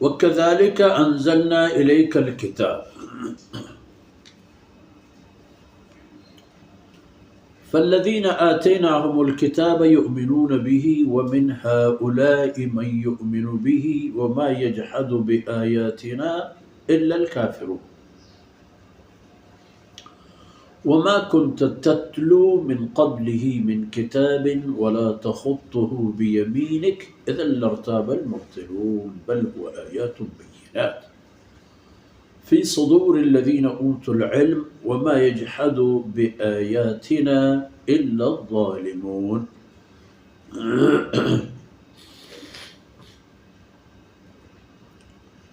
وكذلك أنزلنا إليك الكتاب. فالذين آتيناهم الكتاب يؤمنون به ومن هؤلاء من يؤمن به وما يجحد بآياتنا إلا الكافرون. وما كنت تتلو من قبله من كتاب ولا تخطه بيمينك إذا لارتاب المبطلون بل هو آيات بينات في صدور الذين أوتوا العلم وما يجحد بآياتنا إلا الظالمون.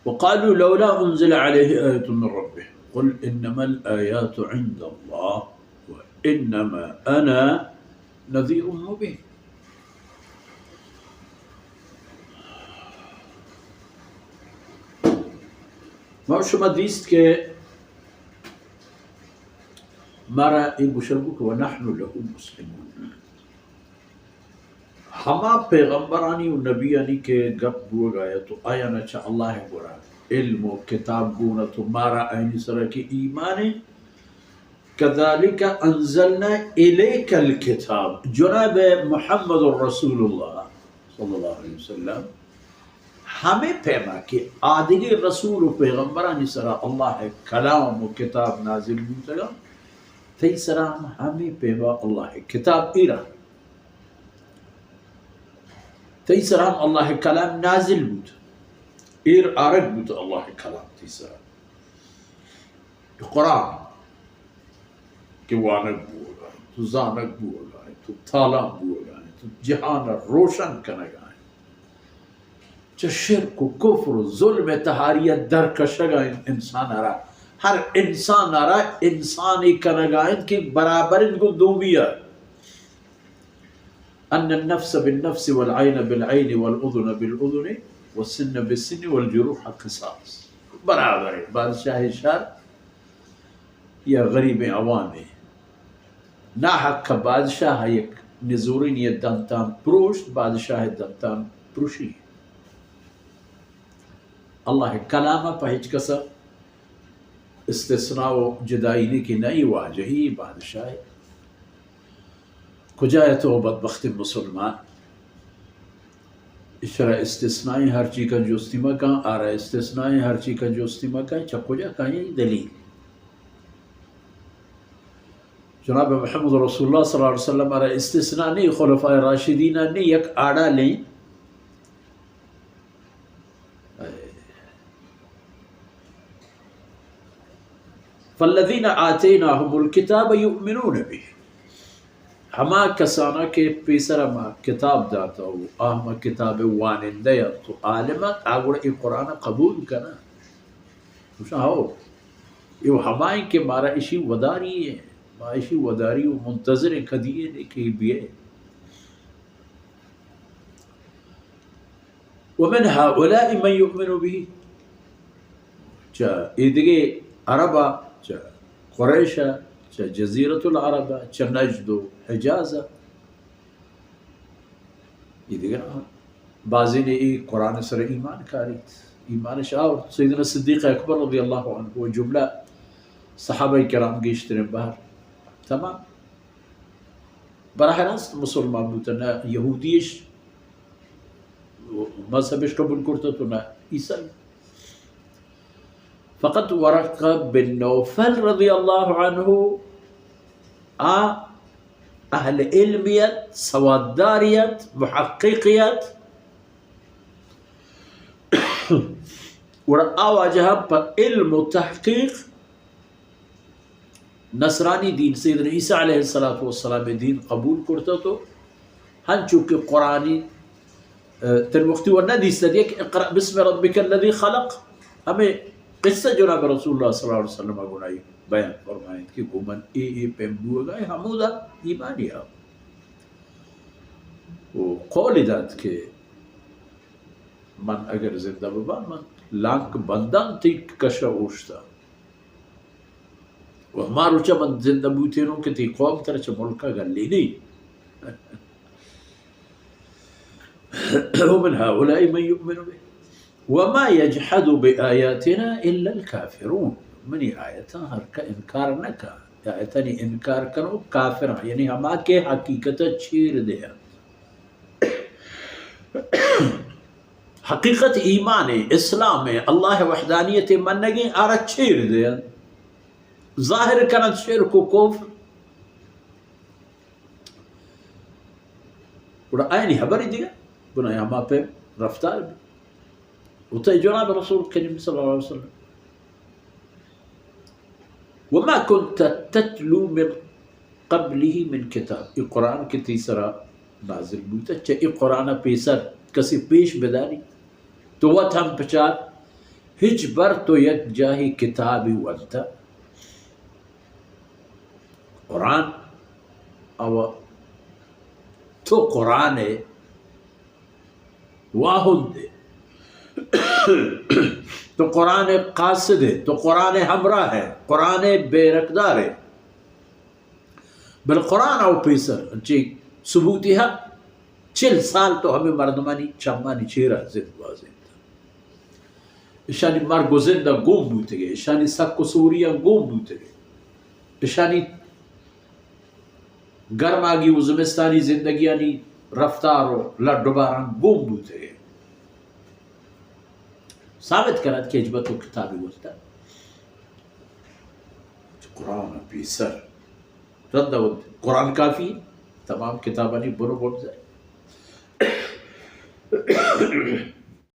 وقالوا لولا أنزل عليه آية من ربه قل إنما الآيات عند الله وإنما أنا نذير مبين. ما شما دیست کہ مارا اے گوشگ بوت کہ ونحن له مسلمون. ہما پیغمبرانی و نبیانی کہ گپ بوگا ات و آیانا چہ اللہ گورا علم و کتاب گون ات و مارا آیانی سرا کہ ایمان انت، كذلك أنزلنا إليك الكتاب، جناب محمد رسول اللہ صلی اللہ علیہ وسلم، ہمے پیما کہ آدگہ رسول و پیغمبرانی سرا اللہ کلام و کتاب نازل بوتگا، تئی سرا ہم ہمے پیما اللہ کتاب ایرا تئی سرا ہم اللہ کلام نازل بوت، ایر آرگ بوت اللہ کلام تئی سرا. قرآن کہ وانگ بوگا انت، تو زانگ بوگا انت، تو تالان بوگا انت، تو جہان روشن کنگا انت. چہ شرک و کفر و ظلم تہاریت درکشگا انت انسان را. ہر انسان را انسانی کنگا انت کہ برابر انت گوں دومی ء. أن النفس بالنفس والعين بالعين والأذن بالأذن والسن بالسن والجروح قصاص. برابر انت. بادشاہ شر یا غریب عوام. ناحق بادشاہ یک نزورین یا دنتان پروشت، بادشاہ دنتان پروشی. اللہ کلام پہ ہچ کس استثناء و جدائی نی کہ نئی واجہی بادشاہ. کجا ات او بدبخت مسلمان؟ اشرا استثناء ہرچی کن جستی مکن، آرا استثناء ہرچی کن جستی مکن، چہ کجا کن؟ دلیل؟ جناب محمد رسول اللہ صلی اللہ علیہ وسلم آرا استثناء نی، خلفاء راشدین نی، یک آڑا لیں. فالذین آتیناهم الکتاب یؤمنون به، ہما کسانا کہ پیسرا ما کتاب داتا و آ ہما کتاب وانندہ انت و عالم انت، آ گڑا اے قرآن قبول کنن. گوشن، ہو، اے ہمائیں کہ مارا اشی وداری ہے، ما اشی وداری و منتظر ہیں کدی ہے کہ بیئے. ومن هؤلاء من يؤمن به، چہ اے دگہ عربا، چہ قریشا، چہ جزیرۃ العربا، چہ نجد و حجازا، اے دگہ بازینے اے قرآن سر ایمان کاریت. ایمانش آورت. سیدنا صدیق اکبر رضی اللہ عنہ و جملہ صحابہ کرام گیشتریں بہر تمام براہ راست مسلمان بوتہ، نہ یہودیش مذہبش قبول کرتہ تو نہ عیسائی. فقط ورقہ بن نوفل رضی اللہ عنہ آ اہل علمیت، سوادداریت، محققیت، گڑا آ واجہ پہ علم و تحقیق نصرانی دین، سیدنا عیسی علیہ الصلوۃ والسلام دین قبول کرتا تو ہنچو کہ قرآنی، اه، تن وقتی و ندیستہ یک اقرأ باسم ربک الذی خلق، ہمیں قصہ جناب رسول اللہ صلی اللہ علیہ وسلم گناہی بیان فرمائیں کہ گمن اے اے پیم بوگا ہمودا ایمانی آ و قول دات کہ من اگر زندہ بباں، من لانک بنداں تئی کش ء اوشتاں. و ہما روچ ء من زندہ بوتینوں کہ تئی قوم ترا چہ ملک ء گلینی. ومن هؤلاء من يؤمن به. وما يجحد بآياتنا إلا الكافرون۔ منی آیتاں ہر کہ انکار نہ کا، آیتانی انکار کنو کافراں، یعنی ہما کہ حقیقت چیر دے۔ حقیقت ایمان، اسلام، اللہ وحدانیت منگیں، آرا چیر دے۔ ظاہر کنت شرک و کفر۔ گڑا آیانی حبری دیگہ، گڑا ہما پہ رفتار بی۔ و تئی جناب رسول کریم صلی اللہ علیہ وسلم، وما كنت تتلو من قبله من كتاب، اے قرآن کہ تئی سرا نازل بوتا، چہ اے قرآن پیسر کسی پیش بداری، تو وت ہم بچار، ہچ بر تو یک جاہی کتابی ونتا۔ قرآن، او تو قرآن واہند ئے، تو قرآن قاصد ئے، تو قرآن ہمراہ ئے، قرآن بیرکدار ئے۔ بل قرآن او پیسر انچیں ثبوتی ہا، چل سال تو ہمے مردمانی چمانی چیرا زند گوازینت۔ اشانی مرگ و زند گم بوتگے، اشانی سک و سوریاں گم بوتگے، اشانی گرماگی و زمستانی زندگیانی رفتار و لڈ و باراں گم بوتگے۔ ثابت کنت کہ ہچبر تو کتابی وانتا۔ قرآن پیسر رند و قرآن کافی، تمام کتابانی بن و بنزہ۔